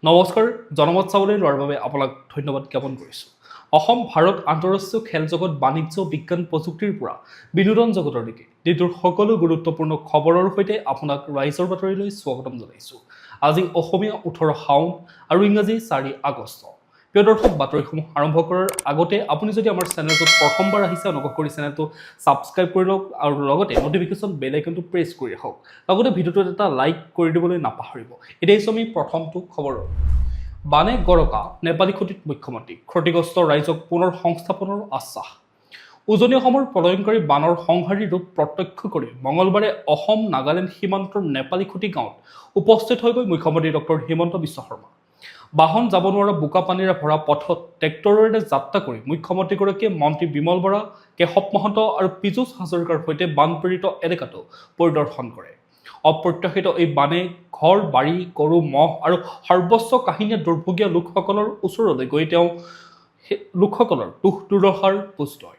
নমস্কাৰ, জনমত চাবলৈ লোৱাৰ বাবে আপোনাক ধন্যবাদ জ্ঞাপন কৰিছোঁ। অসম, ভাৰত, আন্তঃৰাষ্ট্ৰীয় খেল জগত, বাণিজ্য, বিজ্ঞান, প্ৰযুক্তিৰ পৰা বিনোদন জগতলৈকে দিনটোৰ সকলো গুৰুত্বপূৰ্ণ খবৰৰ সৈতে আপোনাক ৰাইজৰ বাতৰিলৈ স্বাগতম জনাইছোঁ। আজি অসমীয়া 18 শাওণ আৰু ইংৰাজী 4 আগষ্ট। প্ৰিয় দৰ্শক, বাতৰিসমূহ আৰম্ভ কৰাৰ আগতে আপুনি যদি আমাৰ চেনেলটোত প্ৰথমবাৰ আহিছে, অনুগ্ৰহ কৰি চেনেলটো ছাবস্ক্ৰাইব কৰি লওক আৰু লগতে নটিফিকেশ্যন বেল আইকনটো প্ৰেছ কৰি ৰাখক। লগতে ভিডিঅ'টোত এটা লাইক কৰি দিবলৈ নাপাহৰিব। এতিয়া আহিছোঁ আমি প্ৰথমটো খবৰৰ। বানে গৰকা নেপালী খুঁটিত মুখ্যমন্ত্ৰী, ক্ষতিগ্ৰস্ত ৰাইজক পুনৰ সংস্থাপনৰ আশ্বাস। উজনি অসমৰ প্ৰলয়ংকাৰী বানৰ সংহাৰী ৰূপ প্ৰত্যক্ষ কৰি মঙলবাৰে অসম নাগালেণ্ড সীমান্তৰ নেপালী খুঁটি গাঁৱত উপস্থিত হৈ গৈ মুখ্যমন্ত্ৰী ডক্টৰ হিমন্ত বিশ্ব শৰ্মা। বাহন যাব নোৱাৰা বোকা পানীৰে ভৰা পথত ট্ৰেক্টৰেৰে যাত্ৰা কৰি মুখ্যমন্ত্ৰীগৰাকীয়ে মন্ত্ৰী বিমল বৰা, কেশৱ মহন্ত আৰু পীযুষ হাজৰিকাৰ সৈতে বানপীড়িত এলেকাটো পৰিদৰ্শন কৰে। অপ্ৰত্যাশিত এই বানে ঘৰ বাৰী, গৰু, ম'হ আৰু সৰ্বস্ব কাঢ়ি নিয়া দুৰ্ভগীয়া লোকসকলৰ ওচৰলৈ গৈ তেওঁ লোকসকলৰ দুখ দুৰ্দশাৰ বুজ লয়।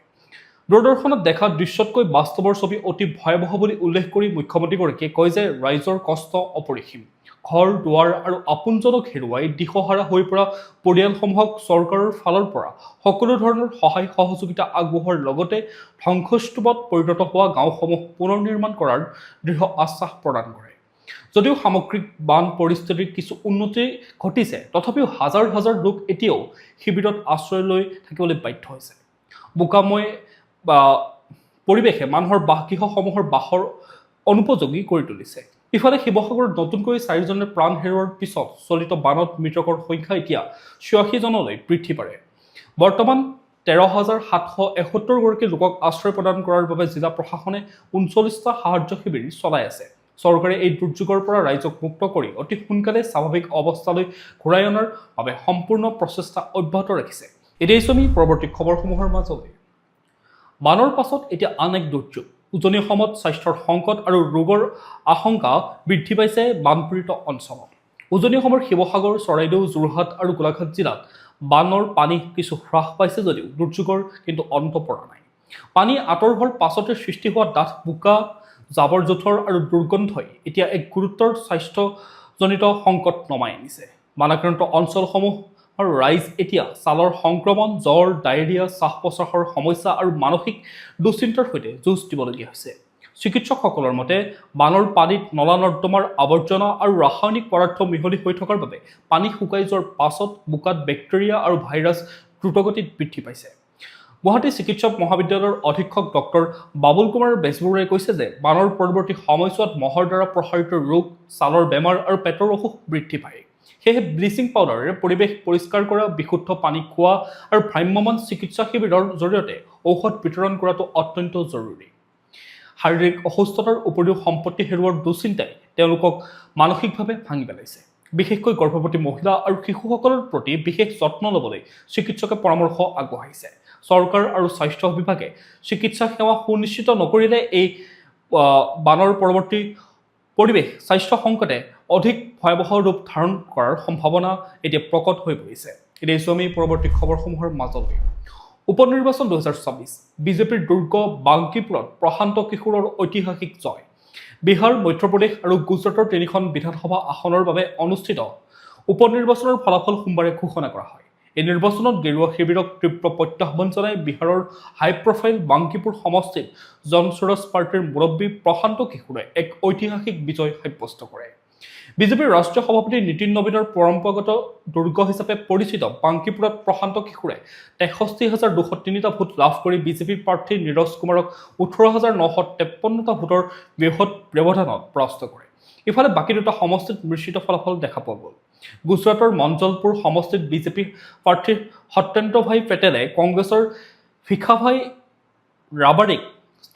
দূৰদৰ্শনত দেখা দৃশ্যতকৈ বাস্তৱৰ ছবি অতি ভয়াৱহ বুলি উল্লেখ কৰি মুখ্যমন্ত্ৰীগৰাকীয়ে কয় যে ৰাইজৰ কষ্ট অপৰিসীম। ঘৰ দুৱাৰ আৰু আপোনজনক হেৰুৱাই দিশহাৰা হৈ পৰা পৰিয়ালসমূহক চৰকাৰৰ ফালৰ পৰা সকলো ধৰণৰ সহায় সহযোগিতা আগবঢ়োৱাৰ লগতে ধ্বংসস্তূপত পৰিণত হোৱা গাঁওসমূহ পুনৰ নিৰ্মাণ কৰাৰ দৃঢ় আশ্বাস প্ৰদান কৰে। যদিও সামগ্ৰিক বান পৰিস্থিতিৰ কিছু উন্নতি ঘটিছে, তথাপিও হাজাৰ হাজাৰ লোক এতিয়াও শিবিৰত আশ্ৰয় লৈ থাকিবলৈ বাধ্য হৈছে। বোকাময় বা পৰিৱেশে মানুহৰ বাসগৃহসমূহৰ বাসৰ অনুপযোগী কৰি তুলিছে। ইফালে শিৱসাগৰত নতুনকৈ চাৰিজনে প্ৰাণ হেৰুওৱাৰ পিছত চলিত বানত মৃতকৰ সংখ্যা এতিয়া 86 জনলৈ বৃদ্ধি পায়। বৰ্তমান 13,771 গৰাকী লোকক আশ্ৰয় প্ৰদান কৰাৰ বাবে জিলা প্ৰশাসনে 39টা সাহায্য শিবিৰ চলাই আছে। চৰকাৰে এই দুৰ্যোগৰ পৰা ৰাইজক মুক্ত কৰি অতি সোনকালে স্বাভাৱিক অৱস্থালৈ ঘূৰাই অনাৰ বাবে সম্পূৰ্ণ প্ৰচেষ্টা অব্যাহত ৰাখিছে। এতিয়া আহিছোঁ আমি পৰৱৰ্তী খবৰসমূহৰ মাজলৈ। বানৰ পাছত এতিয়া আন এক দুৰ্যোগ। উজনি অসমত স্বাস্থ্যৰ সংকট আৰু ৰোগৰ আশংকা বৃদ্ধি পাইছে বানপীড়িত অঞ্চলত। উজনি অসমৰ শিৱসাগৰ, চৰাইদেউ, যোৰহাট আৰু গোলাঘাট জিলাত বানৰ পানী কিছু হ্ৰাস পাইছে যদিও দুৰ্যোগৰ কিন্তু অন্ত পৰা নাই। পানী আঁতৰ হোৱাৰ পাছতে সৃষ্টি হোৱা ডাঠ বোকা, জাবৰ জোঁথৰ আৰু দুৰ্গন্ধই এতিয়া এক গুৰুতৰ স্বাস্থ্যজনিত সংকট নমাই আনিছে। বানাক্ৰান্ত অঞ্চলসমূহ আৰু ৰাইজ এতিয়া ছালৰ সংক্ৰমণ, জ্বৰ, ডায়েৰিয়া, শ্বাস প্ৰশ্বাসৰ সমস্যা আৰু মানসিক দুশ্চিন্তাৰ সৈতে যুঁজ দিবলগীয়া হৈছে। চিকিৎসকসকলৰ মতে বানৰ পানীত নলা নৰ্দমাৰ আৱৰ্জনা আৰু ৰাসায়নিক পদাৰ্থ মিহলি হৈ থকাৰ বাবে পানী শুকাই যোৱাৰ পাছত বোকাত বেক্টেৰিয়া আৰু ভাইৰাছ দ্ৰুতগতিত বৃদ্ধি পাইছে। গুৱাহাটী চিকিৎসক মহাবিদ্যালয়ৰ অধীক্ষক ডক্টৰ বাবুল কুমাৰ বেজবৰুৱাই কৈছে যে বানৰ পৰৱৰ্তী সময়ছোৱাত মহৰ দ্বাৰা প্ৰসাৰিত ৰোগ, ছালৰ বেমাৰ আৰু পেটৰ অসুখ বৃদ্ধি পায়। সেয়েহে ব্লিচিং পাউডাৰেৰে পৰিৱেশ পৰিষ্কাৰ কৰা, বিশুদ্ধ পানী খোৱা আৰু ভ্ৰাম্যমাণ চিকিৎসা শিবিৰৰ জৰিয়তে ঔষধ বিতৰণ কৰাটো অত্যন্ত জৰুৰী। শাৰীৰিক অসুস্থতাৰ উপৰিও সম্পত্তি হেৰুওৱাৰ দুশ্চিন্তাই তেওঁলোকক মানসিকভাৱে ভাঙি পেলাইছে। বিশেষকৈ গৰ্ভৱতী মহিলা আৰু শিশুসকলৰ প্ৰতি বিশেষ যত্ন ল'বলৈ চিকিৎসকে পৰামৰ্শ আগবঢ়াইছে। চৰকাৰ আৰু স্বাস্থ্য বিভাগে চিকিৎসা সেৱা সুনিশ্চিত নকৰিলে এই বানৰ পৰৱৰ্তী পৰিৱেশ স্বাস্থ্য সংকটে অধিক ভয়াৱহ ৰূপ ধাৰণ কৰাৰ সম্ভাৱনা এতিয়া প্ৰকট হৈ পৰিছে। এতিয়া আহিছোঁ আমি পৰৱৰ্তী খবৰসমূহৰ মাজলৈ। উপ নিৰ্বাচন 2026, বিজেপিৰ দুৰ্গ বাংকিপুৰত প্ৰশান্ত কিশোৰৰ ঐতিহাসিক জয়। বিহাৰ, মধ্যপ্ৰদেশ আৰু গুজৰাটৰ তিনিখন বিধানসভা আসনৰ বাবে অনুষ্ঠিত উপ নিৰ্বাচনৰ ফলাফল সোমবাৰে ঘোষণা কৰা হয়। এই নিৰ্বাচনত গেৰুৱা শিবিৰক তীব্ৰ প্ৰত্যাহ্বান জনাই বিহাৰৰ হাই প্ৰফাইল বাংকিপুৰ সমষ্টিত জন সুৰাজ পাৰ্টীৰ মুৰব্বী প্ৰশান্ত কিশোৰে এক ঐতিহাসিক বিজয় সাব্যস্ত কৰে। বিজেপিৰ ৰাষ্ট্ৰীয় সভাপতি নীতিন নবীনৰ পৰম্পৰাগত দুৰ্গ হিচাপে পৰিচিত বাংকিপুৰত প্ৰশান্ত কিশোৰে 63,203টা ভোট লাভ কৰি বিজেপিৰ প্ৰাৰ্থী নীৰজ কুমাৰক 18,953টা ভোটৰ বৃহৎ ব্যৱধানত পৰাস্ত কৰে। ইফালে বাকী দুটা সমষ্টিত মিশ্ৰিত ফলাফল দেখা পোৱা গ'ল। গুজৰাটৰ মঞ্জলপুৰ সমষ্টিত বিজেপি প্ৰাৰ্থী সত্যেন্দ্ৰভাই পেটেলে কংগ্ৰেছৰ ভিখাভাই ৰাবাৰীক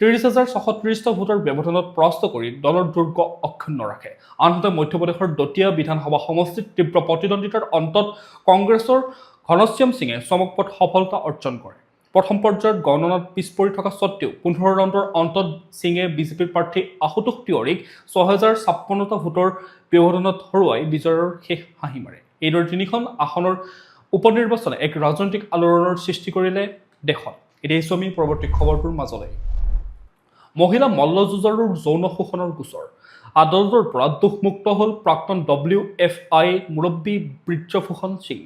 30,630টা ভোটৰ ব্যৱধানত পৰাস্ত কৰি দলৰ দুৰ্গ অক্ষুণ্ণ ৰাখে। আনহাতে মধ্যপ্ৰদেশৰ দতিয়া বিধানসভা সমষ্টিত তীব্ৰ প্ৰতিদ্বন্দ্বিতাৰ অন্তত কংগ্ৰেছৰ ঘনশ্যাম সিঙে চমকপ্ৰদ সফলতা অৰ্জন কৰে। প্ৰথম পৰ্যায়ত গণনাত পিছ পৰি থকা স্বত্তেও 15 ৰাউণ্ডৰ অন্তত সিঙে বিজেপিৰ প্ৰাৰ্থী আশুতোষ তিৱাৰীক 6056টা ভোটৰ ব্যৱধানত হৰুৱাই বিজয়ৰ শেষ হাঁহি মাৰে। এইদৰে তিনিখন আসনৰ উপ নিৰ্বাচনে এক ৰাজনৈতিক আলোড়নৰ সৃষ্টি কৰিলে দেশত। এতিয়া আহিছোঁ আমি পৰৱৰ্তী খবৰটোৰ মাজলৈ। মহিলা মল্লযুঁজাৰুৰ যৌন শোষণৰ গোচৰ। আদালতৰ পৰা দোষমুক্ত হ'ল প্ৰাক্তন ডব্লিউ এফ আই মুৰব্বী ব্ৰিজভূষণ সিং।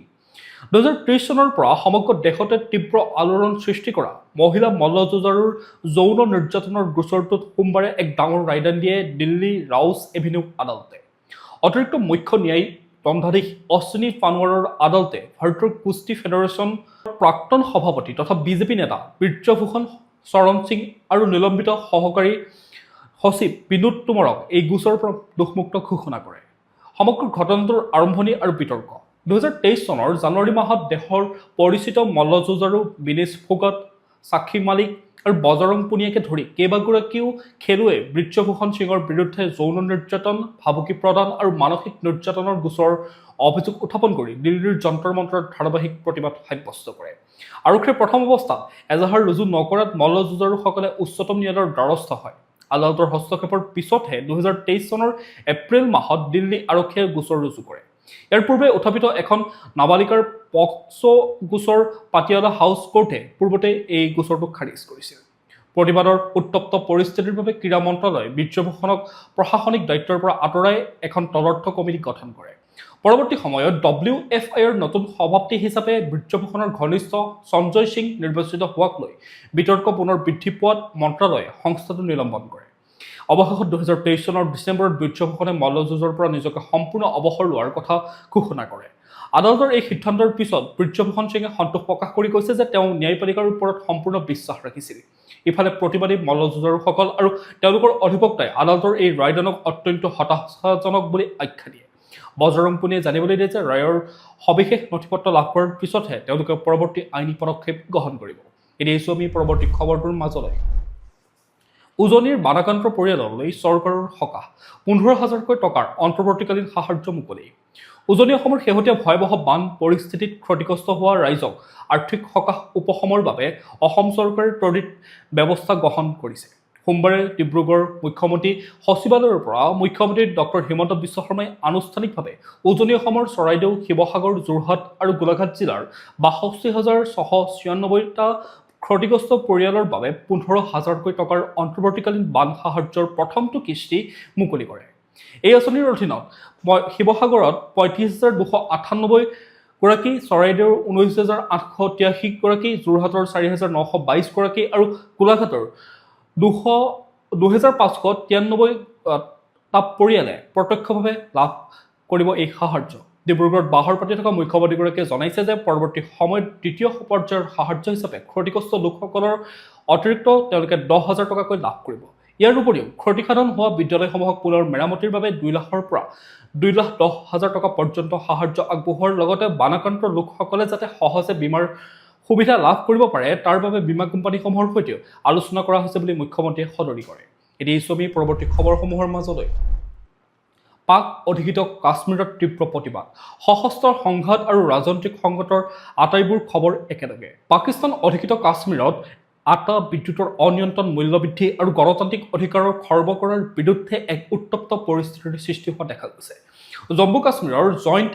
2023 চনৰ পৰা সমগ্ৰ দেশতে তীব্ৰ আলোড়ন সৃষ্টি কৰা মহিলা মল্লযুঁজাৰুৰ যৌন নিৰ্যাতনৰ গোচৰটোত সোমবাৰে এক ডাঙৰ ৰায়দান দিয়ে দিল্লী ৰাউছ এভিনিউ আদালতে। অতিৰিক্ত মুখ্য ন্যায়িক দণ্ডাধীশ অশ্বিনী পানৱাৰৰ আদালতে ভাৰতীয় কুস্তি ফেডাৰেশ্যনৰ প্ৰাক্তন সভাপতি তথা বিজেপি নেতা ব্ৰিজভূষণ শৰণ সিং আৰু নিলম্বিত সহকাৰী সচিব বিনোদ টোমৰক এই গোচৰৰ পৰা দোষমুক্ত ঘোষণা কৰে। সমগ্ৰ ঘটনাটোৰ আৰম্ভণি আৰু বিতৰ্ক। 2023 চনৰ জানুৱাৰী মাহত দেশৰ পৰিচিত মল্লযুঁজাৰু বিনেশ ফোগট, সাক্ষী মালিক আৰু বজৰং পুনিয়াকে ধৰি কেইবাগৰাকীও খেলুৱৈয়ে ব্ৰিজভূষণ সিঙৰ বিৰুদ্ধে যৌন নিৰ্যাতন, ভাবুকি প্ৰদান আৰু মানসিক নিৰ্যাতনৰ গোচৰৰ অভিযোগ উত্থাপন কৰি দিল্লীৰ যন্তৰ মন্তৰত ধাৰাবাহিক প্ৰতিবাদ সাব্যস্ত কৰে। আৰক্ষীয়ে প্ৰথম অৱস্থাত এজাহাৰ ৰুজু নকৰাত মল্লযুঁজাৰুসকলে উচ্চতম ন্যায়ালয়ৰ দ্বাৰস্থ হয়। আদালতৰ হস্তক্ষেপৰ পিছতহে 2023 চনৰ এপ্ৰিল মাহত দিল্লী আৰক্ষীয়ে গোচৰ ৰুজু কৰে। ইয়াৰ পূৰ্বে উত্থাপিত এখন নাবালিকাৰ পক্সো গোচৰ পাটিয়ালা হাউচ কোৰ্টে পূৰ্বতে এই গোচৰটো খাৰিজ কৰিছিল। প্ৰতিবাদৰ উত্তপ্ত পৰিস্থিতিৰ বাবে ক্ৰীড়া মন্ত্ৰালয়ে ব্ৰিজভূষণক প্ৰশাসনিক দায়িত্বৰ পৰা আঁতৰাই এখন তদৰ্থ কমিটি গঠন কৰে। পৰৱৰ্তী সময়ত ডব্লিউ এফ আইৰ নতুন সভাপতি হিচাপে ব্ৰিজভূষণৰ ঘনিষ্ঠ সঞ্জয় সিং নিৰ্বাচিত হোৱাক লৈ বিতৰ্ক পুনৰ বৃদ্ধি পোৱাত মন্ত্ৰালয়ে সংস্থাটো নিলম্বন কৰে। অৱশেষত 2023 চনৰ ডিচেম্বৰত ব্ৰিজভূষণে মল্লযুঁজৰ পৰা নিজকে সম্পূৰ্ণ অৱসৰ লোৱাৰ কথা ঘোষণা কৰে। আদালতৰ এই সিদ্ধান্তৰ পিছত ব্ৰিজভূষণ সিঙে সন্তোষ প্ৰকাশ কৰি কৈছে যে তেওঁ ন্যায়পালিকাৰ ওপৰত সম্পূৰ্ণ বিশ্বাস ৰাখিছিল। ইফালে প্ৰতিবাদী মল্লযুঁজাৰুসকল আৰু তেওঁলোকৰ অধিবক্তাই আদালতৰ এই ৰায়দানক অত্যন্ত হতাশাজনক বুলি আখ্যা দিয়ে। বজৰং পুনিয়াই জানিবলৈ দিয়ে যে ৰায়ৰ সবিশেষ নথিপত্ৰ লাভ কৰাৰ পিছতহে তেওঁলোকে পৰৱৰ্তী আইনী পদক্ষেপ গ্ৰহণ কৰিব। এতিয়া আহিছোঁ আমি পৰৱৰ্তী খবৰটোৰ মাজলৈ। উজনিৰ বানাক্ৰান্ত পৰিয়াললৈ চৰকাৰৰ সকাহ, 15 হাজাৰকৈ টকাৰ অন্তৰ্বৰ্তীকালীন সাহায্য মুকলি। উজনি অসমৰ শেহতীয়া ভয়াৱহ বান পৰিস্থিতিত ক্ষতিগ্ৰস্ত হোৱা ৰাইজক আৰ্থিক সকাহ উপশমৰ বাবে অসম চৰকাৰে তড়িৎ ব্যৱস্থা গ্ৰহণ কৰিছে। সোমবাৰে ডিব্ৰুগড় মুখ্যমন্ত্ৰী সচিবালয়ৰ পৰা মুখ্যমন্ত্ৰী ডক্টৰ হিমন্ত বিশ্ব শৰ্মাই আনুষ্ঠানিকভাৱে উজনি অসমৰ চৰাইদেউ, শিৱসাগৰ, যোৰহাট আৰু গোলাঘাট জিলাৰ 62,696টা ক্ষতিগ্ৰস্ত পৰিয়ালৰ বাবে 15 হাজাৰকৈ টকাৰ অন্তৰ্বৰ্তীকালীন বান সাহায্যৰ প্ৰথমটো কিস্তি মুকলি কৰে। এই আঁচনিৰ অধীনত শিৱসাগৰত 35,298 গৰাকী, চৰাইদেউৰ 19,883 গৰাকী, যোৰহাটৰ 4922 গৰাকী আৰু গোলাঘাটৰ 2593 টা পৰিয়ালে প্ৰত্যক্ষভাৱে লাভ কৰিব এই সাহায্য। ডিব্ৰুগড়ত বাহৰ পাতি থকা মুখ্যমন্ত্ৰীগৰাকীয়ে জনাইছে যে পৰৱৰ্তী সময়ত দ্বিতীয় পৰ্যায়ৰ সাহায্য হিচাপে ক্ষতিগ্ৰস্ত লোকসকলৰ অতিৰিক্ত তেওঁলোকে 10 হাজাৰ টকাকৈ লাভ কৰিব। ইয়াৰ উপৰিও ক্ষতিসাধন হোৱা বিদ্যালয়সমূহক পুনৰ মেৰামতিৰ বাবে 2 লাখৰ পৰা 2,10,000 টকা পৰ্যন্ত সাহায্য আগবঢ়োৱাৰ লগতে বানাক্ৰান্ত লোকসকলে যাতে সহজে বীমাৰ সুবিধা লাভ কৰিব পাৰে, তাৰ বাবে বীমা কোম্পানীসমূহৰ সৈতেও আলোচনা কৰা হৈছে বুলি মুখ্যমন্ত্ৰীয়ে সদৰি কৰে। এতিয়া এই ছবি পৰৱৰ্তী খবৰসমূহৰ মাজলৈ। পাক অধিকৃত কাশ্মীৰত তীব্ৰ প্ৰতিবাদ, সশস্ত্ৰ সংঘাত আৰু ৰাজনৈতিক সংকটৰ আটাইবোৰ খবৰ একেলগে। পাকিস্তান অধিকৃত কাশ্মীৰত আটা, বিদ্যুতৰ অনিয়ন্ত্ৰণ মূল্যবৃদ্ধি আৰু গণতান্ত্ৰিক অধিকাৰৰ খৰ্ব কৰাৰ বিৰুদ্ধে এক উত্তপ্ত পৰিস্থিতিৰ সৃষ্টি হোৱা দেখা গৈছে। জম্মু কাশ্মীৰৰ জইণ্ট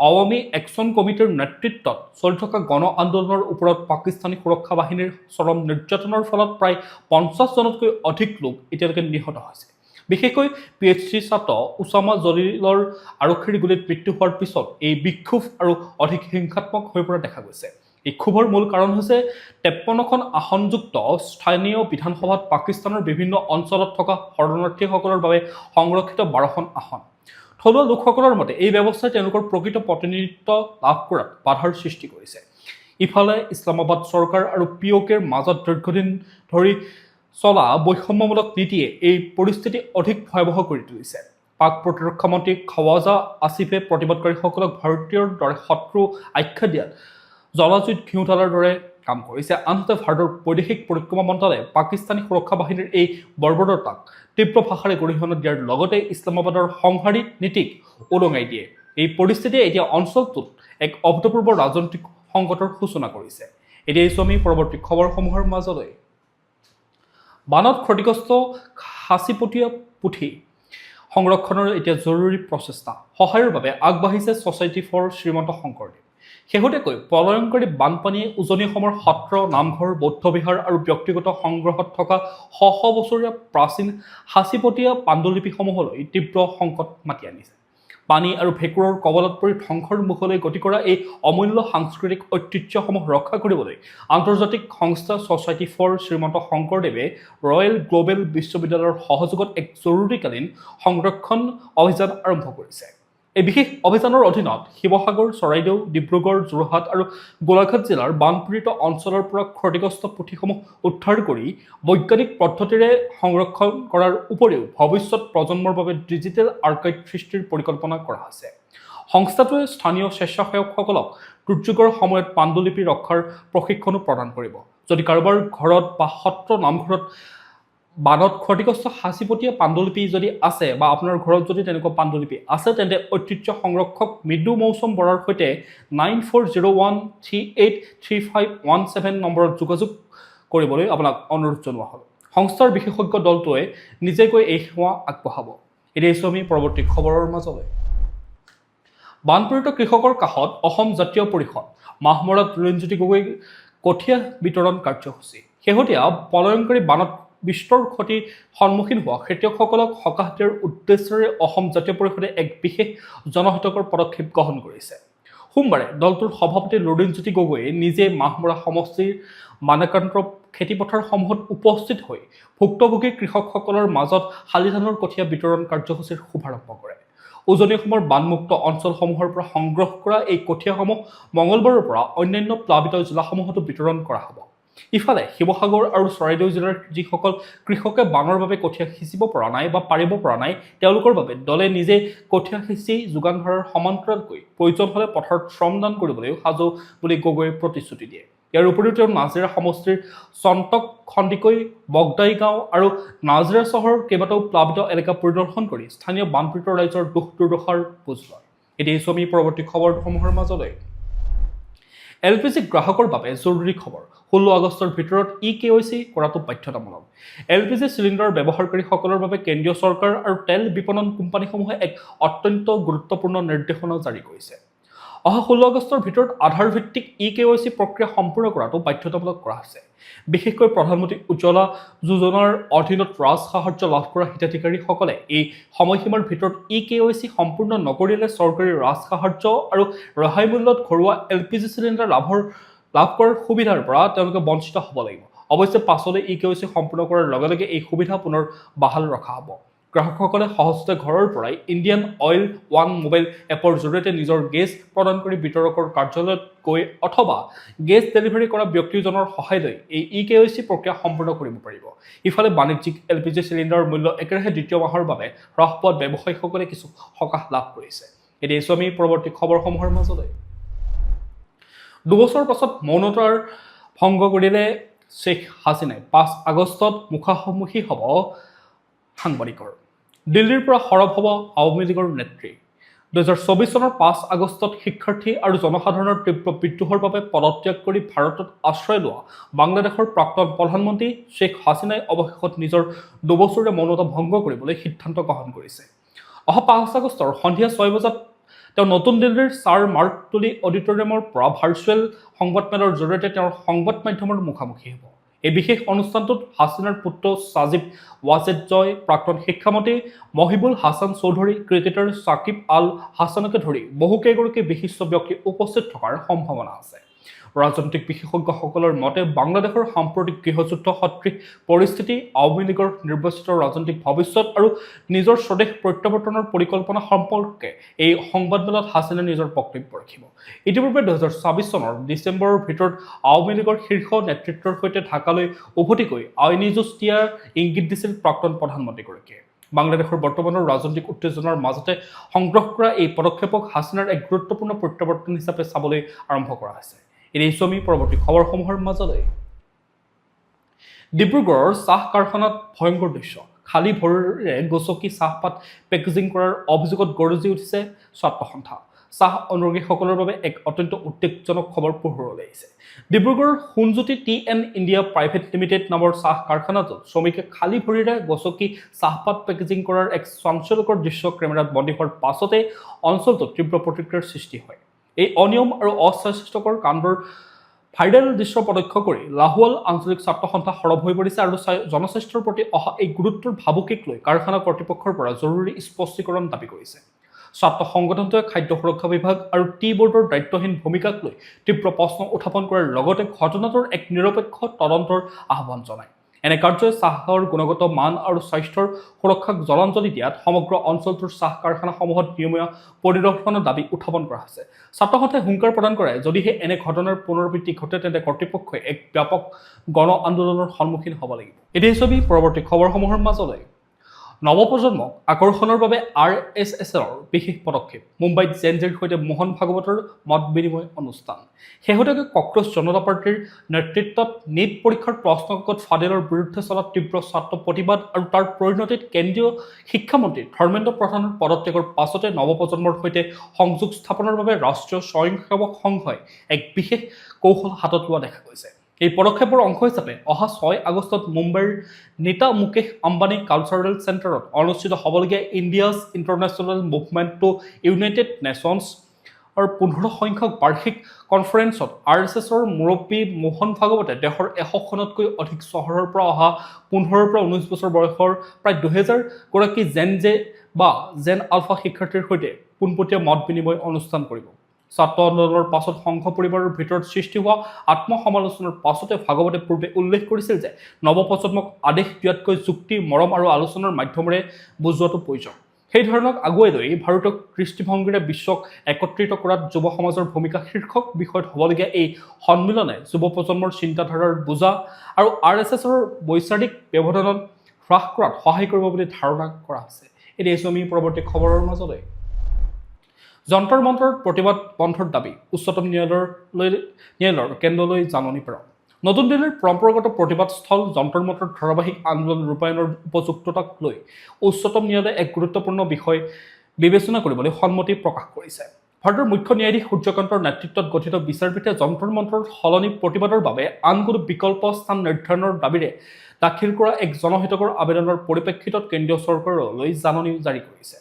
আৱামী একশ্যন কমিটিৰ নেতৃত্বত চলি থকা গণ আন্দোলনৰ ওপৰত পাকিস্তানী সুৰক্ষা বাহিনীৰ চৰম নিৰ্যাতনৰ ফলত প্ৰায় 50 জনতকৈ অধিক লোক এতিয়ালৈকে নিহত হৈছে। বিশেষকৈ পিএইচডি ছাত্ৰ উছামা জলিলৰ আৰক্ষীৰ গুলীত মৃত্যু হোৱাৰ পিছত এই বিক্ষোভ আৰু অধিক হিংসাত্মক হৈ পৰা দেখা গৈছে। এই ক্ষোভৰ মূল কাৰণ হৈছে 53খন আসনযুক্ত স্থানীয় বিধানসভাত পাকিস্তানৰ বিভিন্ন অঞ্চলত থকা শৰণাৰ্থীসকলৰ বাবে সংৰক্ষিত 12খন আসন। থলুৱা লোকসকলৰ মতে এই ব্যৱস্থাই তেওঁলোকৰ প্ৰকৃত প্ৰতিনিধিত্ব লাভ কৰাত বাধাৰ সৃষ্টি কৰিছে। ইফালে ইছলামাবাদ চৰকাৰ আৰু পি অ' কেৰ মাজত দীৰ্ঘদিন ধৰি চলা বৈষম্যমূলক নীতিয়ে এই পৰিস্থিতি অধিক ভয়াৱহ কৰি তুলিছে। পাক প্ৰতিৰক্ষা মন্ত্ৰী খাৱাজা আছিফে প্ৰতিবাদকাৰীসকলক ভাৰতীয়ৰ দৰে শত্ৰু আখ্যা দিয়াত জ্বলা জুইত ঘিউ ঢালাৰ দৰে কাম কৰিছে। আনহাতে ভাৰতৰ বৈদেশিক পৰিক্ৰমা মন্ত্ৰালয়ে পাকিস্তানী সুৰক্ষা বাহিনীৰ এই বৰ্বৰতাক তীব্ৰ ভাষাৰে গৰিহণা দিয়াৰ লগতে ইছলামাবাদৰ সংহাৰী নীতিক উদঙাই দিয়ে। এই পৰিস্থিতিয়ে এতিয়া অঞ্চলটোত এক অভূতপূৰ্ব ৰাজনৈতিক সংকটৰ সূচনা কৰিছে। এতিয়া আহিছোঁ আমি পৰৱৰ্তী খবৰসমূহৰ মাজলৈ। বানত ক্ষতিগ্ৰস্ত সাঁচিপতীয়া পুথি সংৰক্ষণৰ এতিয়া জৰুৰী প্ৰচেষ্টা, সহায়ৰ বাবে আগবাঢ়িছে ছ'চাইটি ফৰ শ্ৰীমন্ত শংকৰদেৱ। শেহতীয়াকৈ প্ৰলয়ংকাৰী বানপানীয়ে উজনি অসমৰ সত্ৰ, নামঘৰ, বৌদ্ধ বিহাৰ আৰু ব্যক্তিগত সংগ্ৰহত থকা শ শ বছৰীয়া প্ৰাচীন সাঁচিপতীয়া পাণ্ডুলিপিসমূহলৈ তীব্ৰ সংকট মাতি আনিছে। পানী আৰু ভেঁকুৰৰ কবলত পৰি ধ্বংসৰ মুখলৈ গতি কৰা এই অমূল্য সাংস্কৃতিক ঐতিহ্যসমূহ ৰক্ষা কৰিবলৈ আন্তৰ্জাতিক সংস্থা ছ'চাইটি ফৰ শ্ৰীমন্ত শংকৰদেৱে ৰয়েল গ্ল'বেল বিশ্ববিদ্যালয়ৰ সহযোগত এক জৰুৰীকালীন সংৰক্ষণ অভিযান আৰম্ভ কৰিছে। এই বিশেষ অভিযানৰ অধীনত শিৱসাগৰ, চৰাইদেউ, ডিব্ৰুগড়, যোৰহাট আৰু গোলাঘাট জিলাৰ বানপীড়িত অঞ্চলৰ পৰা ক্ষতিগ্ৰস্ত পুথিসমূহ উদ্ধাৰ কৰি বৈজ্ঞানিক পদ্ধতিৰে সংৰক্ষণ কৰাৰ উপৰিও ভৱিষ্যত প্ৰজন্মৰ বাবে ডিজিটেল আৰ্কাইভ সৃষ্টিৰ পৰিকল্পনা কৰা হৈছে। সংস্থাটোৱে স্থানীয় স্বেচ্ছাসেৱকসকলক দুৰ্যোগৰ সময়ত পাণ্ডুলিপি ৰক্ষাৰ প্ৰশিক্ষণো প্ৰদান কৰিব। যদি কাৰোবাৰ ঘৰত বা সত্ৰ নামঘৰত বানত ক্ষতিগ্ৰস্ত সাঁচিপতীয়া পাণ্ডুলিপি যদি আছে বা আপোনাৰ ঘৰত যদি তেনেকুৱা পাণ্ডুলিপি আছে, তেন্তে ঐতিহ্য সংৰক্ষক মৃদু মৌচুম বৰাৰ সৈতে 9401383517 নম্বৰত যোগাযোগ কৰিবলৈ আপোনাক অনুৰোধ জনোৱা হ'ল। সংস্থাৰ বিশেষজ্ঞ দলটোৱে নিজে গৈ এই সেৱা আগবঢ়াব। এতিয়া আহিছোঁ আমি পৰৱৰ্তী খবৰৰ মাজলৈ। বানপীড়িত কৃষকৰ কাষত অসম জাতীয় পৰিষদ। মাহমৰাত লুৰিণজ্যোতি গগৈ কঠীয়া বিতৰণ কাৰ্যসূচী। শেহতীয়া প্ৰলয়ংকাৰী বানত বিস্তৰ ক্ষতিৰ সন্মুখীন হোৱা খেতিয়কসকলক সকাহ দিয়াৰ উদ্দেশ্যেৰে অসম জাতীয় পৰিষদে এক বিশেষ জনহিতকৰ পদক্ষেপ গ্ৰহণ কৰিছে। সোমবাৰে দলটোৰ সভাপতি লুৰিণজ্যোতি গগৈয়ে নিজে মাহমৰা সমষ্টিৰ বানাক্ৰান্ত খেতিপথাৰসমূহত উপস্থিত হৈ ভুক্তভোগী কৃষকসকলৰ মাজত শালি ধানৰ কঠীয়া বিতৰণ কাৰ্যসূচীৰ শুভাৰম্ভ কৰে। উজনি অসমৰ বানমুক্ত অঞ্চলসমূহৰ পৰা সংগ্ৰহ কৰা এই কঠীয়াসমূহ মঙলবাৰৰ পৰা অন্যান্য প্লাবিত জিলাসমূহতো বিতৰণ কৰা হ'ব। ইফালে শিৱসাগৰ আৰু চৰাইদেউ জিলাৰ যিসকল কৃষকে বানৰ বাবে কঠীয়া সিঁচিব পৰা নাই বা পাৰিব পৰা নাই, তেওঁলোকৰ বাবে দলে নিজে কঠীয়া সিঁচি যোগান ধৰাৰ সমান্তৰালকৈ প্ৰয়োজন হ'লে পথাৰত শ্ৰমদান কৰিবলৈও সাজু বুলি গগৈয়ে প্ৰতিশ্ৰুতি দিয়ে। ইয়াৰ উপৰিও তেওঁ নাজিৰা সমষ্টিৰ চন্তক সন্দিকৈ, বগদাই গাঁও আৰু নাজিৰা চহৰৰ কেইবাটাও প্লাবিত এলেকা পৰিদৰ্শন কৰি স্থানীয় বানপীড়িত ৰাইজৰ দুখ দুৰ্দশাৰ বুজ লয়। এতিয়া আহিছোঁ আমি পৰৱৰ্তী খবৰসমূহৰ মাজলৈ। এলপিজি গ্ৰাহকৰ বাবে জৰুৰী খবৰ। 16 আগষ্টৰ ভিতৰত ই কেৱাইচি কৰাটো বাধ্যতামূলক। এলপিজি চিলিণ্ডাৰ ব্যৱহাৰকাৰীসকলৰ বাবে কেন্দ্ৰীয় চৰকাৰ আৰু তেল বিপণন কোম্পানীসমূহে এক অত্যন্ত গুৰুত্বপূৰ্ণ নিৰ্দেশনা জাৰি কৰিছে। অহা 16 আগষ্টৰ ভিতৰত আধাৰ ভিত্তিক ই কেৱাইচি প্ৰক্ৰিয়া সম্পূৰ্ণ কৰাটো বাধ্যতামূলক কৰা হৈছে। বিশেষকৈ প্ৰধানমন্ত্ৰী উজ্জ্বলা যোজনাৰ অধীনত ৰাজসাহায্য লাভ কৰা হিতাধিকাৰীসকলে এই সময়সীমাৰ ভিতৰত ই কেৱাইচি সম্পূৰ্ণ নকৰিলে চৰকাৰী ৰাজসাহায্য আৰু ৰেহাই মূল্যত ঘৰুৱা এলপিজি চিলিণ্ডাৰ লাভ কৰাৰ সুবিধাৰ পৰা তেওঁলোকে বঞ্চিত হ'ব লাগিব। অৱশ্যে পাছলৈ ই কেৱাইচি সম্পূৰ্ণ কৰাৰ লগে লগে এই সুবিধা পুনৰ বাহাল ৰখা হ'ব। গ্ৰাহকসকলে সহজতে ঘৰৰ পৰাই ইণ্ডিয়ান অইল ওৱান মোবাইল এপৰ জৰিয়তে নিজৰ গেছ প্ৰদানকাৰী বিতৰকৰ কাৰ্যালয়ত গৈ অথবা গেছ ডেলিভাৰী কৰা ব্যক্তিজনৰ সহায় লৈ এই ই কেৱাইচি প্ৰক্ৰিয়া সম্পূৰ্ণ কৰিব পাৰিব। ইফালে বাণিজ্যিক এলপিজি চিলিণ্ডাৰৰ মূল্য একেৰাহে দ্বিতীয় মাহৰ বাবে হ্ৰাস পোৱাত ব্যৱসায়ীসকলে কিছু সকাহ লাভ কৰিছে। এতিয়া আহিছোঁ আমি পৰৱৰ্তী খবৰসমূহৰ মাজলৈ। 2 বছৰৰ পাছত মৌনতাৰ ভংগ কৰিলে শ্বেখ হাছিনাই। 5 আগষ্টত মুখামুখি হ'ব সাংবাদিকৰ। দিল্লীৰ পৰা সৰব হ'ব আৱামী লীগৰ নেত্ৰী। 2024 চনৰ 5 আগষ্টত শিক্ষাৰ্থী আৰু জনসাধাৰণৰ তীব্ৰ বিদ্ৰোহৰ বাবে পদত্যাগ কৰি ভাৰতত আশ্ৰয় লোৱা বাংলাদেশৰ প্ৰাক্তন প্ৰধানমন্ত্ৰী শ্বেখ হাছিনাই অৱশেষত নিজৰ 2 বছৰীয়া মৌনতা ভংগ কৰিবলৈ সিদ্ধান্ত গ্ৰহণ কৰিছে। অহা 5 আগষ্টৰ সন্ধিয়া 6 বজাত তেওঁ নতুন দিল্লীৰ ছাৰ মাৰ্ক টলি অডিটৰিয়ামৰ পৰা ভাৰ্চুৱেল সংবাদমেলৰ জৰিয়তে তেওঁৰ সংবাদ মাধ্যমৰ মুখামুখি হ'ব। এই বিশেষ অনুষ্ঠানটোত হাছিনাৰ পুত্ৰ ছাজিব ৱাজেদ জয়, প্ৰাক্তন শিক্ষামন্ত্ৰী মহিবুল হাছান চৌধুৰী, ক্ৰিকেটাৰ ছাকিব আল হাছানকে ধৰি বহুকেইগৰাকী বিশিষ্ট ব্যক্তি উপস্থিত থকাৰ সম্ভাৱনা আছে। ৰাজনৈতিক বিশেষজ্ঞসকলৰ মতে, বাংলাদেশৰ সাম্প্ৰতিক গৃহযুদ্ধ সদৃশ পৰিস্থিতি, আৱামী লীগৰ নিৰ্বাচিত ৰাজনৈতিক ভৱিষ্যত আৰু নিজৰ স্বদেশ প্ৰত্যাৱৰ্তনৰ পৰিকল্পনা সম্পৰ্কে এই সংবাদমেলত হাছিনাই নিজৰ বক্তব্য ৰাখিব। ইতিপূৰ্বে 2026 চনৰ ডিচেম্বৰৰ ভিতৰত আৱামী লীগৰ শীৰ্ষ নেতৃত্বৰ সৈতে ঢাকালৈ উভতি গৈ আইনী যুঁজ দিয়াৰ ইংগিত দিছিল প্ৰাক্তন প্ৰধানমন্ত্ৰীগৰাকীয়ে। বাংলাদেশৰ বৰ্তমানৰ ৰাজনৈতিক উত্তেজনাৰ মাজতে সংগ্ৰহ কৰা এই পদক্ষেপক হাছিনাৰ এক গুৰুত্বপূৰ্ণ প্ৰত্যাৱৰ্তন হিচাপে চাবলৈ আৰম্ভ কৰা হৈছে। এতিয়া আহিছোঁ আমি পৰৱৰ্তী খবৰসমূহৰ মাজলৈ। ডিব্ৰুগড়ৰ চাহ কাৰখানাত ভয়ংকৰ দৃশ্য। খালী ভৰিৰে গচকি চাহপাত পেকেজিং কৰাৰ অভিযোগত গৰজি উঠিছে ছাত্ৰ সন্থা। চাহ অনুৰাগীসকলৰ বাবে এক অত্যন্ত উদ্বেগজনক খবৰ পোহৰলৈ আহিছে। ডিব্ৰুগড়ৰ Sonjyoti tea and India private limited নামৰ চাহ কাৰখানাটোত শ্ৰমিকে খালী ভৰিৰে গচকি চাহপাত পেকেজিং কৰাৰ এক চাঞ্চল্যকৰ দৃশ্য কেমেৰাত বন্দী হোৱাৰ পাছতে অঞ্চলটোত তীব্ৰ প্ৰতিক্ৰিয়াৰ সৃষ্টি হয়। এই অনিয়ম আৰু অস্বাস্থ্যকৰ কাণ্ডৰ ভাইৰেল দৃশ্য প্ৰত্যক্ষ কৰি লাহোৱাল আঞ্চলিক ছাত্ৰ সন্থা সৰব হৈ পৰিছে আৰু জনস্বাস্থ্যৰ প্ৰতি অহা এই গুৰুত্বৰ ভাবুকিক লৈ কাৰখানা কৰ্তৃপক্ষৰ পৰা জৰুৰী স্পষ্টীকৰণ দাবী কৰিছে। ছাত্ৰ সংগঠনটোৱে খাদ্য সুৰক্ষা বিভাগ আৰু টি বৰ্ডৰ দায়িত্বহীন ভূমিকাক লৈ তীব্ৰ প্ৰশ্ন উত্থাপন কৰাৰ লগতে ঘটনাটোৰ এক নিৰপেক্ষ তদন্তৰ আহ্বান জনায়। এনে কাৰ্যই চাহৰ গুণগত মান আৰু স্বাস্থ্যৰ সুৰক্ষাক জলাঞ্জলি দিয়াত সমগ্ৰ অঞ্চলটোৰ চাহ কাৰখানাসমূহত নিয়মীয়া পৰিদৰ্শনৰ দাবী উত্থাপন কৰা হৈছে। ছাত্ৰ সন্থাই হুংকাৰ প্ৰদান কৰে, যদিহে এনে ঘটনাৰ পুনৰাবৃত্তি ঘটে, তেন্তে কৰ্তৃপক্ষই এক ব্যাপক গণ আন্দোলনৰ সন্মুখীন হ'ব লাগিব। এতিয়া ছবি পৰৱৰ্তী খবৰসমূহৰ মাজলৈ। নৱপ্ৰজন্মক আকৰ্ষণৰ বাবে আৰএছএছৰ বিশেষ পদক্ষেপ। মুম্বাইত জেন জিৰ সৈতে মোহন ভাগৱতৰ মত বিনিময় অনুষ্ঠান। শেহতীয়াকৈ কক্ৰচ জনতা পাৰ্টীৰ নেতৃত্বত নীট পৰীক্ষাৰ প্ৰশ্নকাকত ফাদিলৰ বিৰুদ্ধে চলা তীব্ৰ ছাত্ৰ প্ৰতিবাদ আৰু তাৰ পৰিণতিত কেন্দ্ৰীয় শিক্ষামন্ত্ৰী ধৰ্মেন্দ্ৰ প্ৰধানৰ পদত্যাগৰ পাছতে নৱপ্ৰজন্মৰ সৈতে সংযোগ স্থাপনৰ বাবে ৰাষ্ট্ৰীয় স্বয়ংসেৱক সংঘই এক বিশেষ কৌশল হাতত লোৱা দেখা গৈছে। এই পদক্ষেপৰ অংশ হিচাপে অহা 6 আগষ্টত মুম্বাইৰ নীতা মুকেশ আম্বানী কালচাৰেল চেণ্টাৰত অনুষ্ঠিত হ'বলগীয়া India's International Movement to United Nations আৰু 15 সংখ্যক বাৰ্ষিক কনফাৰেন্সত আৰএছএছৰ মুৰব্বী মোহন ভাগৱতে দেশৰ 100খনতকৈ অধিক চহৰৰ পৰা অহা 15ৰ পৰা 19 বছৰ বয়সৰ প্ৰায় 2000 গৰাকী জেন জে বা জেন আলফা শিক্ষাৰ্থীৰ সৈতে পোনপটীয়া মত বিনিময় অনুষ্ঠান কৰিব। ছাত্ৰ আন্দোলনৰ পাছত সংঘ পৰিবাৰৰ ভিতৰত সৃষ্টি হোৱা আত্মসমালোচনাৰ পাছতে ভাগৱতে পূৰ্বে উল্লেখ কৰিছিল যে নৱপ্ৰজন্মক আদেশ দিয়াতকৈ যুক্তি, মৰম আৰু আলোচনাৰ মাধ্যমেৰে বুজোৱাটো প্ৰয়োজন। সেই ধাৰণাক আগুৱাই লৈ ভাৰতীয় দৃষ্টিভংগীৰে বিশ্বক একত্ৰিত কৰাত যুৱ সমাজৰ ভূমিকা শীৰ্ষক বিষয়ত হ'বলগীয়া এই সন্মিলনে যুৱ প্ৰজন্মৰ চিন্তাধাৰাৰ বোজা আৰু আৰএছএছৰ বৈচাৰিক ব্যৱধানত হ্ৰাস কৰাত সহায় কৰিব বুলি ধাৰণা কৰা হৈছে। এতিয়া আহিছোঁ আমি পৰৱৰ্তী খবৰৰ মাজলৈ। যন্তৰ মন্তৰত প্ৰতিবাদ বন্ধৰ দাবী, উচ্চতম ন্যায়ালয়ৰ কেন্দ্ৰলৈ জাননী প্ৰেৰণ। নতুন দিল্লীৰ পৰম্পৰাগত প্ৰতিবাদস্থল যন্তৰ মন্তৰত ধাৰাবাহিক আন্দোলন ৰূপায়ণৰ উপযুক্ততাক লৈ উচ্চতম ন্যায়ালয়ে এক গুৰুত্বপূৰ্ণ বিষয় বিবেচনা কৰিবলৈ সন্মতি প্ৰকাশ কৰিছে। ভাৰতৰ মুখ্য ন্যায়াধীশ সূৰ্যকান্তৰ নেতৃত্বত গঠিত বিচাৰপীঠে যন্তৰ মন্তৰ সলনি প্ৰতিবাদৰ বাবে আন কোনো বিকল্প স্থান নিৰ্ধাৰণৰ দাবীৰে দাখিল কৰা এক জনহিতকৰ আবেদনৰ পৰিপ্ৰেক্ষিতত কেন্দ্ৰীয় চৰকাৰলৈ জাননী জাৰি কৰিছে।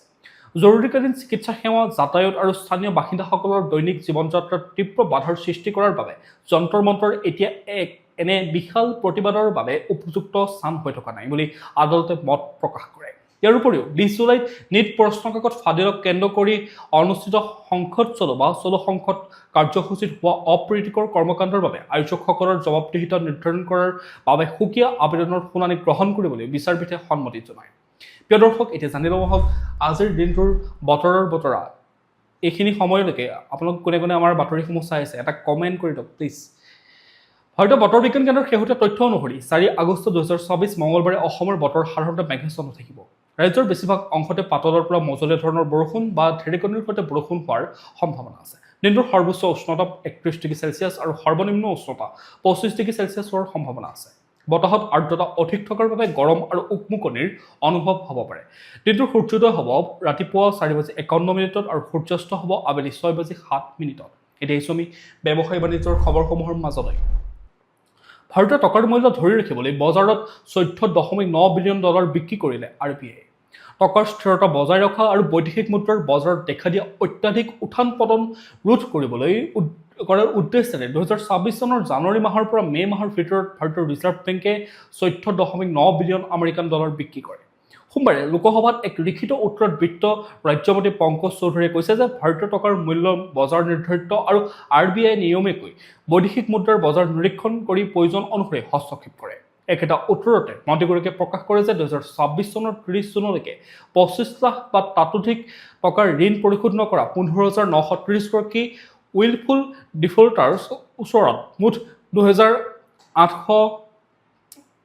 জৰুৰীকালীন চিকিৎসা সেৱা, যাতায়াত আৰু স্থানীয় বাসিন্দাসকলৰ দৈনিক জীৱন যাত্ৰাত তীব্ৰ বাধাৰ সৃষ্টি কৰাৰ বাবে যন্তৰ মন্তৰ এতিয়া এক এনে বিশাল প্ৰতিবাদৰ বাবে উপযুক্ত স্থান হৈ থকা নাই বুলি আদালতে মত প্ৰকাশ কৰে। ইয়াৰ উপৰিও 20 জুলাইত নীট প্ৰশ্নকাকত ফাদিলক কেন্দ্ৰ কৰি অনুষ্ঠিত সংসদ চলো বা চলো সংসদ কাৰ্যসূচীত হোৱা অপ্ৰীতিকৰ কৰ্মকাণ্ডৰ বাবে আয়োজকসকলৰ জবাবদিহিতা নিৰ্ধাৰণ কৰাৰ বাবে সুকীয়া আবেদনৰ শুনানি গ্ৰহণ কৰিবলৈ বিচাৰপীঠে সন্মতি জনায়। প্ৰিয় দৰ্শক, এতিয়া জানি ল'ব হওক আজিৰ দিনটোৰ বতৰৰ বতৰা। এইখিনি সময়লৈকে আপোনালোক কোনে কোনে আমাৰ বাতৰিসমূহ চাই আছে, এটা কমেণ্ট কৰি দিয়ক প্লিজ। ভাৰতীয় বতৰ বিজ্ঞান কেন্দ্ৰৰ শেহতীয়া তথ্য অনুসৰি 4 আগষ্ট 2026 মঙলবাৰে অসমৰ বতৰ সাধাৰণতে মেঘাচ্ছন্ন থাকিব। ৰাজ্যৰ বেছিভাগ অংশতে পাতলৰ পৰা মজলীয়া ধৰণৰ বৰষুণ বা ঢেৰেকনিৰ সৈতে বৰষুণ হোৱাৰ সম্ভাৱনা আছে। দিনটোৰ সৰ্বোচ্চ উষ্ণতা 31 ডিগ্ৰী চেলছিয়াছ আৰু সৰ্বনিম্ন উষ্ণতা 25 ডিগ্ৰী চেলছিয়াছ হোৱাৰ সম্ভাৱনা আছে। বতাহত আৰ্দ্ৰতা অধিক থকাৰ বাবে গৰম আৰু উকমুকনিৰ অনুভৱ হ'ব পাৰে। দিনটোৰ সূৰ্যোদয় হ'ব ৰাতিপুৱা 4 বাজি 51 মিনিটত আৰু সূৰ্যাস্ত হ'ব আবেলি 6 বাজি 7 মিনিটত। এতিয়া আহিছোঁ আমি ব্যৱসায় বাণিজ্যৰ খবৰসমূহৰ মাজলৈ। ভাৰতীয় টকাৰ মূল্য ধৰি ৰাখিবলৈ বজাৰত 14.9 বিলিয়ন ডলাৰ বিক্ৰী কৰিলে আৰবিআই। টকাৰ স্থিৰতা বজাই ৰখা আৰু বৈদেশিক মুদ্ৰাৰ বজাৰত দেখা দিয়া অত্যাধিক উত্থান পতন ৰোধ কৰাৰ উদ্দেশ্যেৰে 2026 চনৰ জানুৱাৰী মাহৰ পৰা মে' মাহৰ ভিতৰত ভাৰতীয় ৰিজাৰ্ভ বেংকে 14.9 বিলিয়ন আমেৰিকান ডলাৰ বিক্ৰী কৰে। সোমবাৰে লোকসভাত এক লিখিত উত্তৰত বিত্ত ৰাজ্যমন্ত্ৰী পংকজ চৌধুৰীয়ে কৈছে যে ভাৰতীয় টকাৰ মূল্য বজাৰ নিৰ্ধাৰিত আৰু আৰবিআই নিয়মীয়াকৈ বৈদেশিক মুদ্ৰাৰ বজাৰ নিৰীক্ষণ কৰি প্ৰয়োজন অনুসৰি হস্তক্ষেপ কৰে। একেটা উত্তৰতে মন্ত্ৰীগৰাকীয়ে প্ৰকাশ কৰে যে 2026 চনৰ 30 জুনলৈকে 25 লাখ বা তাতোধিক টকাৰ ঋণ পৰিশোধ নকৰা 15,930 গৰাকী উইলফুল ডিফল্টাৰ্ছ ওচৰত মুঠ 2800,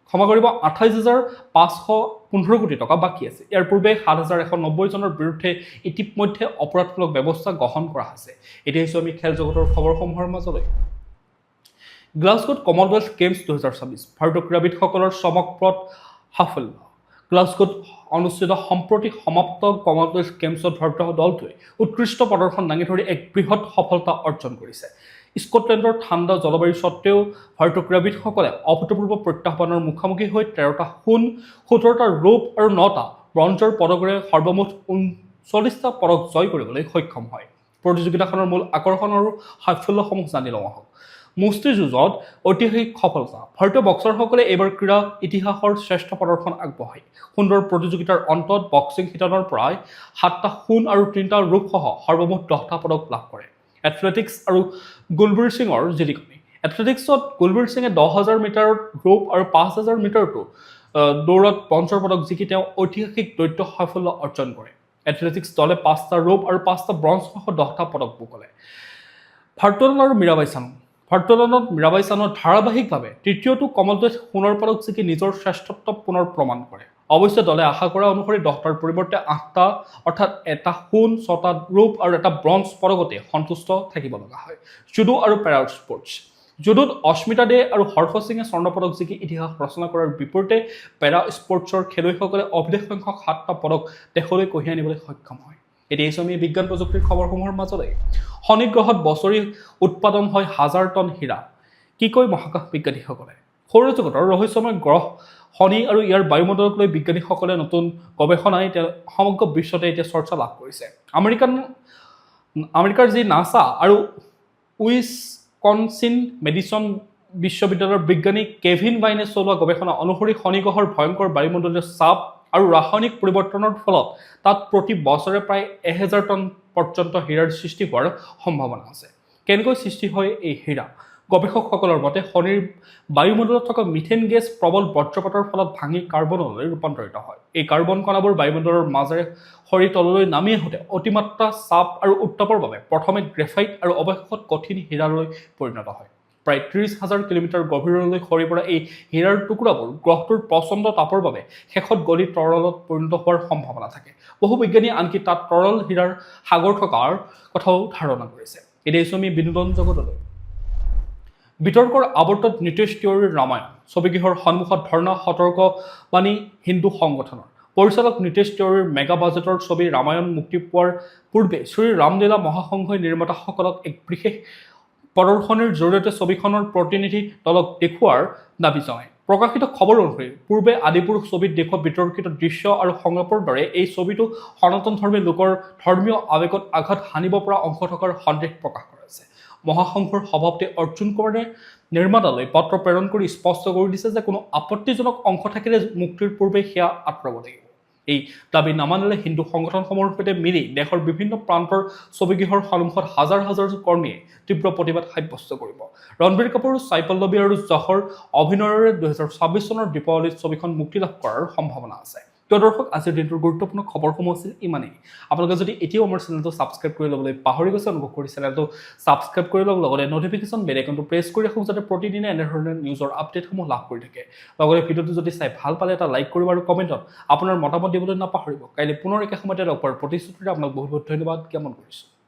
ক্ষমা কৰিব, 28,515 কোটি টকা বাকী আছে। ইয়াৰ পূৰ্বে 7190 জনৰ বিৰুদ্ধে ইতিমধ্যে অপৰাধমূলক ব্যৱস্থা গ্ৰহণ কৰা হৈছে। এতিয়া আহিছোঁ আমি খেল জগতৰ খবৰসমূহৰ মাজলৈ। গ্লাছগোত কমনৱেলথ গেমছ 2026, ভাৰতীয় ক্ৰীড়াবিদসকলৰ চমকপ্ৰদ সাফল্য। গ্লাছগোত অনুষ্ঠিত সম্প্ৰতি সমাপ্ত কমনৱেলথ গেমছত ভাৰতীয় দলটোৱে উৎকৃষ্ট প্ৰদৰ্শন দাঙি ধৰি এক বৃহৎ সফলতা অৰ্জন কৰিছে। স্কটলেণ্ডৰ ঠাণ্ডা জলবায়ু সত্ত্বেও ভাৰতীয় ক্ৰীড়াবিদসকলে অভূতপূৰ্ব প্ৰত্যাহ্বানৰ মুখামুখি হৈ 13টা সোণ, 17টা ৰূপ আৰু নটা ব্ৰঞ্জৰ পদকেৰে সৰ্বমুঠ 39টা পদক জয় কৰিবলৈ সক্ষম হয়। প্ৰতিযোগিতাখনৰ মূল আকৰ্ষণ আৰু সাফল্যসমূহ জানি লওঁ আহক। মুষ্টিযুঁজত ঐতিহাসিক সফলতা। ভাৰতীয় বক্সাৰসকলে এইবাৰ ক্ৰীড়া ইতিহাসৰ শ্ৰেষ্ঠ প্ৰদৰ্শন আগবঢ়ায়। সুন্দৰ প্ৰতিযোগিতাৰ অন্তত বক্সিং শিতানৰ পৰাই সাতটা সোণ আৰু তিনিটা ৰূপসহ সৰ্বমুঠ 10টা পদক লাভ কৰে। এথলেটিক্স আৰু গুলবীৰ সিঙৰ জিলিকনি। এথলেটিক্সত গুলবীৰ সিঙে 10,000 মিটাৰত ৰূপ আৰু 5,000 মিটাৰতো দৌৰত ব্ৰঞ্জৰ পদক জিকি তেওঁ ঐতিহাসিক দ্বৈত সাফল্য অৰ্জন কৰে। এথলেটিক্স দলে পাঁচটা ৰূপ আৰু পাঁচটা ব্ৰঞ্জসহ 10টা পদক মোকলায়। ভাৰত্তোলন আৰু মীৰাবাই চানু। ভাৰত্তোলনত মীৰাবাই চানুৰ ধাৰাবাহিকভাৱে তৃতীয়টো কমনৱেলথ সোণৰ পদক জিকি নিজৰ শ্ৰেষ্ঠত্ব পুনৰ প্ৰমাণ কৰে। অৱশ্যে দলে আশা কৰা অনুসৰি 10টাৰ পৰিৱৰ্তে আঠটা, অৰ্থাৎ এটা সোণ, ছটা ৰূপ আৰু এটা ব্ৰঞ্জ পদকতে সন্তুষ্ট থাকিব লগা হয়। জুডো আৰু পেৰা স্পৰ্টছ। জুডোত অস্মিতা দে আৰু হৰ্ষ সিঙে স্বৰ্ণ পদক জিকি ইতিহাস ৰচনা কৰাৰ বিপৰীতে পেৰা স্পৰ্টছৰ খেলুৱৈসকলে অভিলেখ সংখ্যক সাতটা পদক দেশলৈ কঢ়িয়াই আনিবলৈ সক্ষম হয়। এতিয়া আহিছোঁ আমি বিজ্ঞান প্ৰযুক্তিৰ খবৰসমূহৰ মাজলৈ। শনি গ্ৰহত বছৰি উৎপাদন হয় হাজাৰ টন হীৰা, কি কয় মহাকাশ বিজ্ঞানীসকলে? সৌৰজগতৰ ৰহস্যময় গ্ৰহ শনি আৰু ইয়াৰ বায়ুমণ্ডলক লৈ বিজ্ঞানীসকলে নতুন গৱেষণাই এতিয়া সমগ্ৰ বিশ্বতে এতিয়া চৰ্চা লাভ কৰিছে। আমেৰিকাৰ যি নাছা আৰু উইচকনচিন মেডিচন বিশ্ববিদ্যালয়ৰ বিজ্ঞানী কেভিন বাইনে চলোৱা গৱেষণা অনুসৰি শনি গ্ৰহৰ ভয়ংকৰ বায়ুমণ্ডলীয় চাপ আৰু ৰাসায়নিক পৰিৱৰ্তনৰ ফলত তাত প্ৰতি বছৰে প্ৰায় 1000 টন পৰ্যন্ত হীৰাৰ সৃষ্টি হোৱাৰ সম্ভাৱনা আছে। কেনেকৈ সৃষ্টি হয় এই হীৰা? গৱেষকসকলৰ মতে শনিৰ বায়ুমণ্ডলত থকা মিথেন গেছ প্ৰবল বজ্ৰপাতৰ ফলত ভাঙি কাৰ্বনলৈ ৰূপান্তৰিত হয়। এই কাৰ্বন কণাবোৰ বায়ুমণ্ডলৰ মাজেৰে সৰি তললৈ নামি আহোঁতে অতিমাত্ৰা চাপ আৰু উত্তাপৰ বাবে প্ৰথমে গ্ৰেফাইট আৰু অৱশেষত কঠিন হীৰালৈ পৰিণত হয়। প্ৰায় 30,000 কিলোমিটাৰ গভীৰলৈ সৰি পৰা এই হীৰাৰ টুকুৰাবোৰ গ্ৰহটোৰ প্ৰচণ্ড তাপৰ বাবে শেষত গলি তৰলত পৰিণত হোৱাৰ সম্ভাৱনা থাকে। বহু বিজ্ঞানীয়ে আনকি তাত তৰল হীৰাৰ সাগৰ থকাৰ কথাও ধাৰণা কৰিছে। এতিয়া আহিছোঁ আমি বিনোদন জগতলৈ। বিতৰ্কৰ আৱৰ্তত নীতিশ তিৱাৰীৰ ৰামায়ণ। ছবিগৃহৰ সন্মুখত ধৰ্ণা, সতৰ্কবাণী হিন্দু সংগঠনৰ। পৰিচালক নীতিশ তিৱাৰীৰ মেগা বাজেটৰ ছবি ৰামায়ণ মুক্তি পোৱাৰ পূৰ্বে শ্ৰী ৰামলীলা মহাসংঘই নিৰ্মাতাসকলক এক বিশেষ প্ৰদৰ্শনীৰ জৰিয়তে ছবিখনৰ প্ৰতিনিধি দলক দেখুওৱাৰ দাবী জনায়। প্ৰকাশিত খবৰ অনুসৰি পূৰ্বে আদিপুৰুষ ছবিত দেখুওৱা বিতৰ্কিত দৃশ্য আৰু সংলাপৰ দৰে এই ছবিটো সনাতন ধৰ্মী লোকৰ ধৰ্মীয় আৱেগত আঘাত হানিব পৰা অংশ থকাৰ সন্দেহ প্ৰকাশ কৰা হৈছে। মহাসংঘৰ সভাপতি অৰ্জুন কুমাৰে নিৰ্মাতালৈ পত্ৰ প্ৰেৰণ কৰি স্পষ্ট কৰি দিছে যে কোনো আপত্তিজনক অংশ থাকিলে মুক্তিৰ পূৰ্বে সেয়া আঁতৰাব লাগিব। এই দাবী নামানিলে হিন্দু সংগঠনসমূহৰ সৈতে মিলি দেশৰ বিভিন্ন প্ৰান্তৰ ছবিগৃহৰ সন্মুখত হাজাৰ হাজাৰ কৰ্মীয়ে তীব্ৰ প্ৰতিবাদ সাব্যস্ত কৰিব। ৰণবীৰ কাপুৰ, ছাই পল্লৱী আৰু যশৰ অভিনয়ৰে 2026 চনৰ দীপাৱলীত ছবিখন মুক্তি লাভ কৰাৰ সম্ভাৱনা আছে। প্ৰিয় দৰ্শক, আজিৰ দিনটোৰ গুৰুত্বপূৰ্ণ খবৰসমূহ আছিল ইমানেই। আপোনালোকে যদি এতিয়াও আমাৰ চেনেলটো ছাবস্ক্ৰাইব কৰি ল'বলৈ পাহৰি গৈছে, অনুগ্ৰহ কৰি চেনেলটো ছাবস্ক্ৰাইব কৰি লওক। লগতে নটিফিকেশ্যন বেল আইকনটো প্ৰেছ কৰি ৰাখক, যাতে প্ৰতিদিনে এনেধৰণৰ নিউজৰ আপডেটসমূহ লাভ কৰি থাকে। লগতে ভিডিঅ'টো যদি চাই ভাল পালে এটা লাইক কৰিব আৰু কমেণ্টত আপোনাৰ মতামত দিবলৈ নাপাহৰিব। কাইলৈ পুনৰ একে সময়তে লগ পোৱাৰ প্ৰতিশ্ৰুতিৰে আপোনাক বহুত বহুত ধন্যবাদ জ্ঞাপন কৰিছোঁ।